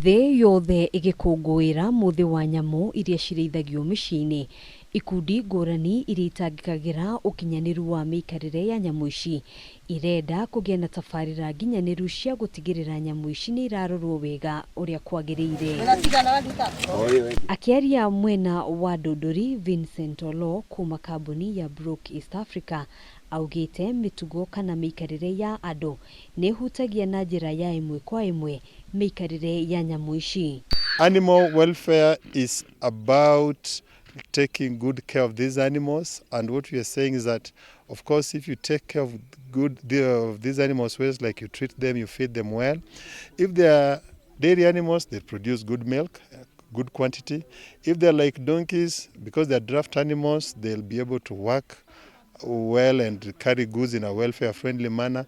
Thĩ yothe ĩgĩkũngũĩra mũthĩ wa nyamũ iria cirĩithagio mĩciĩ-inĩ, ikundi ngũrani iria itangĩkagĩra ũkinyanĩru wa mĩikarĩre ya nyamũ ici, irenda kũgĩa na tabarĩra nginyanĩru cia gũtigĩrĩra nyamũ ici nĩ irarorwo wega ũrĩa kwagĩrĩire. Akĩaria mwena wa Ndũndũri, Vincent Oloo kuma kambuni ya Brook East Africa augĩte mĩtugo kana mĩikarĩre ya andũ nĩ ĩhutagia na njĩra ya ĩmwe kwa ĩmwe mĩikarĩre ya nyamũ ici. Animal welfare is about taking good care of these animals, and what we are saying is that, of course, if you take care of good of these animals well, like you treat them, you feed them well. If they are dairy animals, they produce good milk, good quantity. If they're like donkeys, because they're draft animals, they'll be able to work well and carry goods in a welfare friendly manner.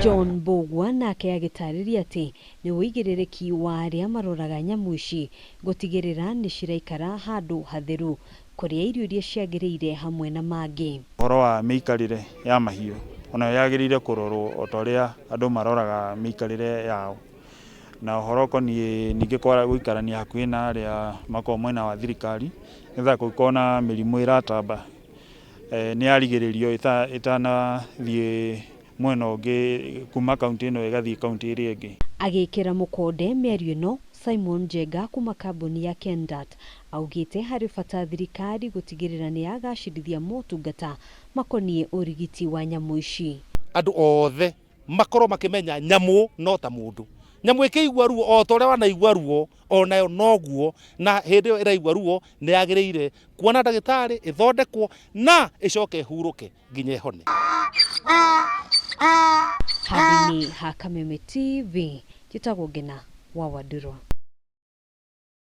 John Mbũgua nake agĩtarĩria atĩ nĩ ũigĩrĩrĩki wa arĩa maroraga nyamũ ici gũtigĩrĩra nĩ ciraikara handũ hatheru, kũrĩa irio iria ciagĩrĩire hamwe na mangĩ. Ũhoro wa mĩikarĩre ya mahiũ onayo yagĩrĩire kũrorwo o ta ũrĩa andũ maroraga mĩikarĩre yao, na ũhoro ũkoniĩ ningĩ gũikarania hakuhĩ na arĩa makoragwo mwena wa thirikari nĩgetha kũngĩkorwo na mĩrimũ ĩratamba nĩ yarigĩrĩrio ĩtanathiĩ mwena ũngĩ kuma kaunti ĩno ĩgathiĩ kaunti ĩrĩa ĩngĩ. Agĩkĩra mũkonde mĩario ĩno, Simon Njenga kuma kambuni ya Kendat augĩte harĩ bata thirikari gũtigĩrĩra nĩ yagacĩrithia motungata makoniĩ ũrigiti wa nyamũ ici. Andũ othe makorwo makĩmenya nyamũ no ta mũndũ, nyamũ ĩkĩigua ruo o ta ũrĩa wanaigua ruo onayo noguo, na hĩndĩ ĩyo ĩraigua ruo nĩ yagĩrĩire kuona ndagĩtarĩ, ĩthondekwo na ĩcoke ĩhurũke nginya ĩhone. Handũ-inĩ ha Kameme TV, njĩtagwo Ngena wa Wandurwa.